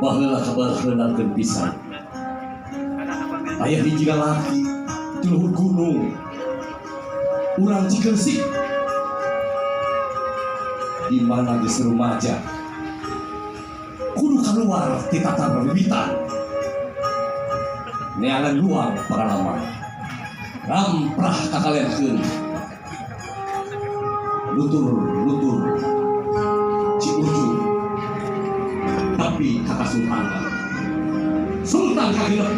Baheula kabareunakeun pisan. Aya hiji lalaki di luhur gunung. Urang Cikeusik. Di mana geus rumaja. Kudu keluar ti tatar wiwitan. Neangan luang pengalaman. Ramprah kakalerkeun. Lutur-lutur Ciujung. Tapi kakak Sultan. Sultan kagenep.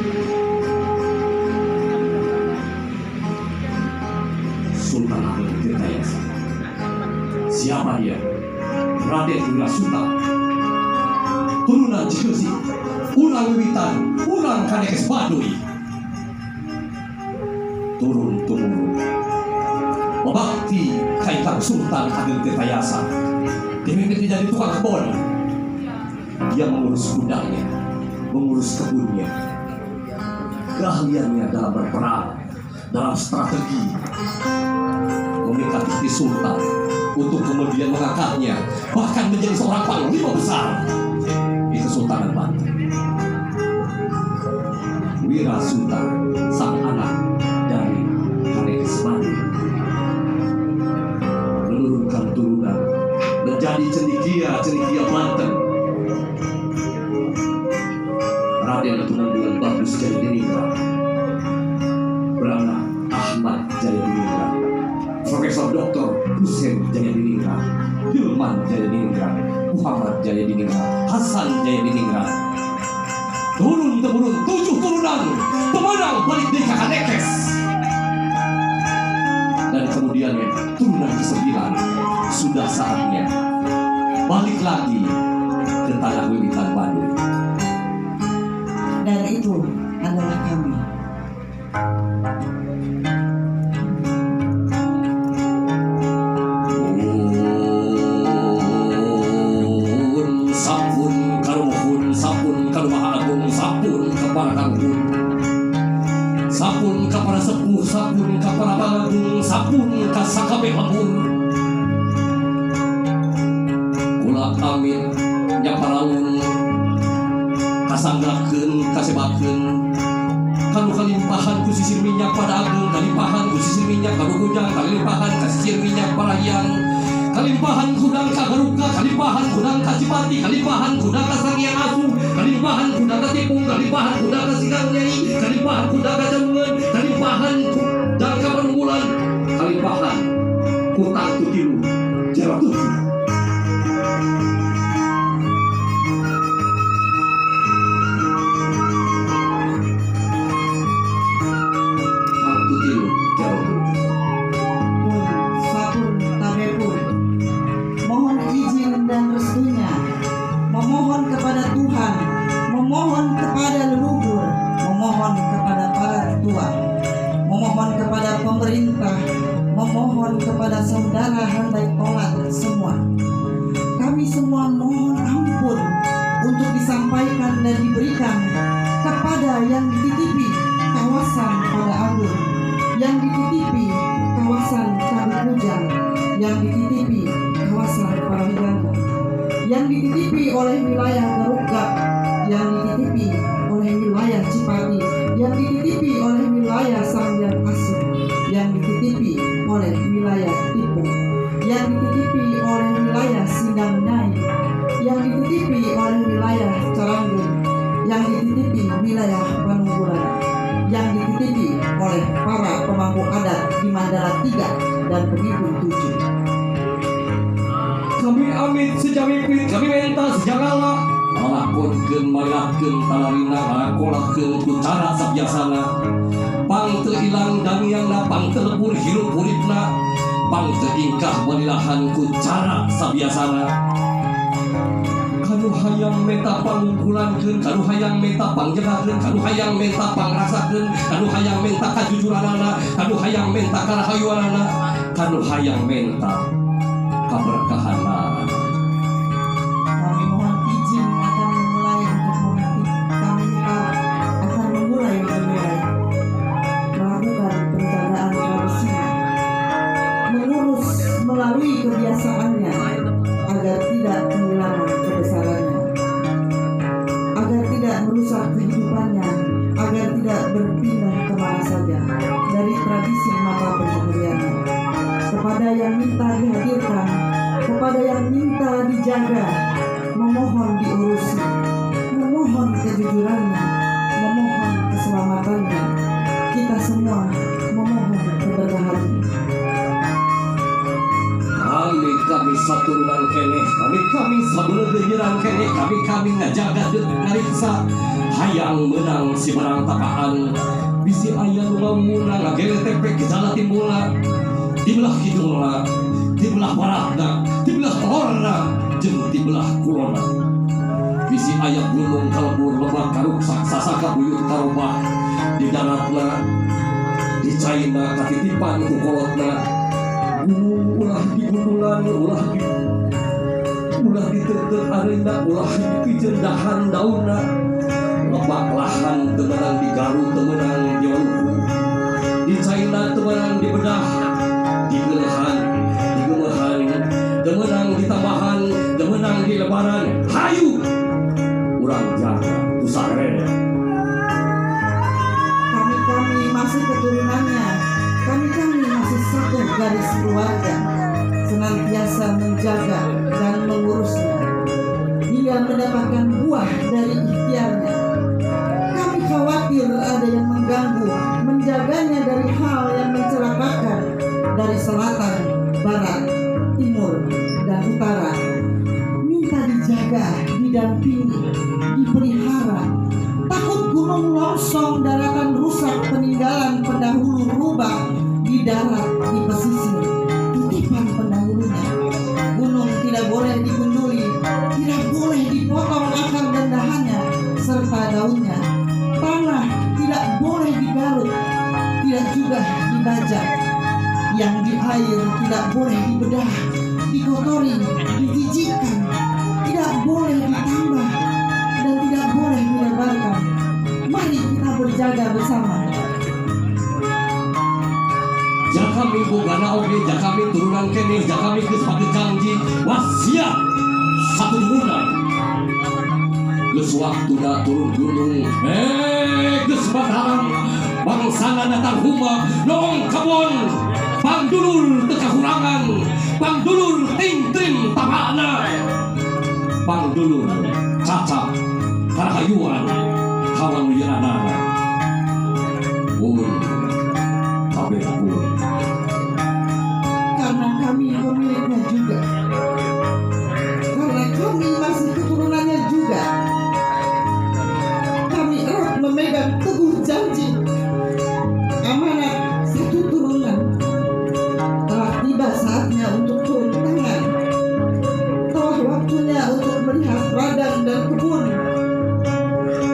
Sultan Ageng Tirtayasa. Siapa dia? Raden Wirasuta. Turunan Cikeusik, urang wiwitan, urang Kanekes Baduy. Turun temurun. Babakti ka Ikang Sultan Ageng Tirtayasa. Dia jadi tukang kebun. Dia mengurus kudanya, mengurus kebunnya. Keahliannya dalam berperang, dalam strategi, memikat hati Sultan untuk kemudian mengangkatnya, bahkan menjadi seorang panglima besar di Kesultanan Banten. Wirasuta, sang anak dari Kanekes Baduy, menurunkan turunan menjadi cendikia-cendikia Banten. Raden Tumenggung Bagus Jayadiningrat, beranak Ahmad Jayadiningrat, Profesor Doktor Husein Jayadiningrat, Hilman Jayadiningrat, Muhammad Jayadiningrat, Hasan Jayadiningrat. Turun temurun 7 turunan pemenang balik di Kanekes. Dan kemudian turunan ke-9 sudah saatnya balik lagi ke tanah wiwitan Baduy. Dan itu adalah kami. Sapun karuhun, sapun karumaha agung, sapun kapara karuhun, sapun kapara sepuh, sapun kapara pangagung, sapun kasakabeh lembur. Kula amin nyaparaun, kasanggakeun, kasebakeun, kanu kalimpahan ku sisir minyak pada agung, kalimpahan ku sisir minyak kanu kujang, kalimpahan ka sisir minyak parahyang, kalimpahan kudang ka Garuka, kalimpahan kudang ka Cipati, kalimpahan kudang ka Sangiang Asu, kalimpahan kudang ka Tipung, kalimpahan kudang ka Sidang Nyai, kalimpahan kudang ka Jamngeun, kalimpahan kudang ka Panunggulan, kalimpahan kutang tutilu jero tujuh. Memohon kepada Tuhan, memohon kepada leluhur, memohon kepada para tua, memohon kepada pemerintah, memohon kepada saudara handai tolat semua. Kami semua mohon ampun untuk disampaikan dan diberikan kepada yang dititipi kawasan pada Agung, yang dititipi kawasan Karukujang, yang dititipi kawasan Parahyangan, yang dititipi oleh wilayah Garuga, yang dititipi oleh wilayah Cipati, yang dititipi oleh wilayah Sanghyang Asuk, yang dititipi oleh wilayah Tipung, yang dititipi oleh wilayah Sindang Nyai, yang dititipi oleh wilayah Caranggen, yang dititipi wilayah Panunggulan, yang dititipi oleh para pemangku adat di Mandala 3 dan Pemimpin 7. Kami amit sejamipit, kami menta sejangala, ngalakonkeun malilatkeun talarina, ngalakolahkeun ku cara sabiasana. Pang teu ilang dangiangna, pang teu lebur hirup uripna, pang teu ingkah malilahan ku cara sabiasana. Kanu hayang menta pangungkulankeun, kanu hayang menta pangjagakeun, kanu hayang menta pangrasakeun, kanu hayang menta kajujuranana, kanu hayang menta karahayuanana, kanu hayang menta keberkahan. Kami mohon izin akan memulai untuk memetik. Kami akan memulai melakukan penjagaan tradisinya, mengurus melalui kebiasaannya agar tidak kehilangan kebesarannya. mata pencahariannya. Kepada yang minta dihadirkan, kepada yang minta dijaga, memohon diurusi, memohon kejujurannya, memohon keselamatannya. Kita semua memohon keberkahannya. Kami kami saturunan keneh, kami kami sabeuleuh keneh, kami kami ngajaga deuk ngariksa hayang meunang si barang tapaan. Bisi aya nu ngamuna ngageletepe gejala timbulna di belah kidulna, di belah baratna, di belah lorna, jeung di belah kulonna. Bisi aya gunung kalebur, lebak karuksak, sasaka buyut karobah di daratna, di caina katitipan ku kolotna. Gunung ulah digundulan, ulah diteuteup areuna, ulah dipiceun dahan daunna. Lebak lahan teu meunang digaruk, teu meunang di Maluku, di caina teu meunang dibedah, digeuleuhan, digemehan, teu meunang ditambahan, teu meunang dilebaran. Hayu urang jaga ku sarere. Kami-kami masih keturunannya, kami-kami masih satu garis keluarga, senantiasa menjaga dan mengurusnya hingga mendapatkan buah dari ikhtiarnya. Kami khawatir ada yang mengganggu, menjaganya dari hal yang mencelakakan dari selatan, barat, timur, dan utara. Minta dijaga, didampingi, dipelihara. Takut gunung longsong, daratan rusak, peninggalan pendahulu berubah di darat, di pesisir, titipan pendahulunya. Gunung tidak boleh digunduli, tidak boleh dipotong akar dan dahannya serta daunnya. Tanah tidak boleh digaruk, tidak juga dibajak. Yang di air tidak boleh dibedah, dikotori, dijijikkan, tidak boleh ditambah, dan tidak boleh dilebarkan. Mari kita berjaga bersama. Jakami bogana oge, jakami turunan keneh, jakami geus pake janji wasiat satu turunan. Geus waktuna turun gunung, eh geus bataran bangsana datang huma noong kebon. Pangdulur teu kakurangan, pangdulur tingtrim tapana, pangdulur cacap karahayuan kawaluyaanana. Pun kabeh pun. Karena kami pemiliknya juga. Karena kami masih keturunannya juga. Kami erat memegang teguh janji. Amanat satu turunan. Telah tiba saatnya untuk turun tangan. Telah waktunya untuk melihat ladang dan kebun.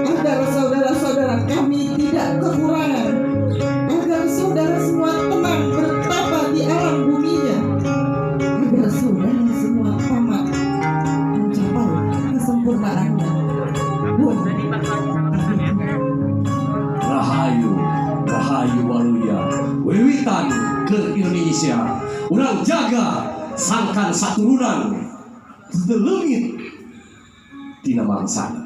Agar saudara-saudara kami tidak kekurangan. Agar saudara semua tenang bertapa di alam buminya. Agar saudara semua tamat mencapai kesempurnaannya. Bun. Rahayu, rahayu waluya, wiwitan ke Indonesia. Urang jaga sangkan saturunan teu leungit tina bangsana.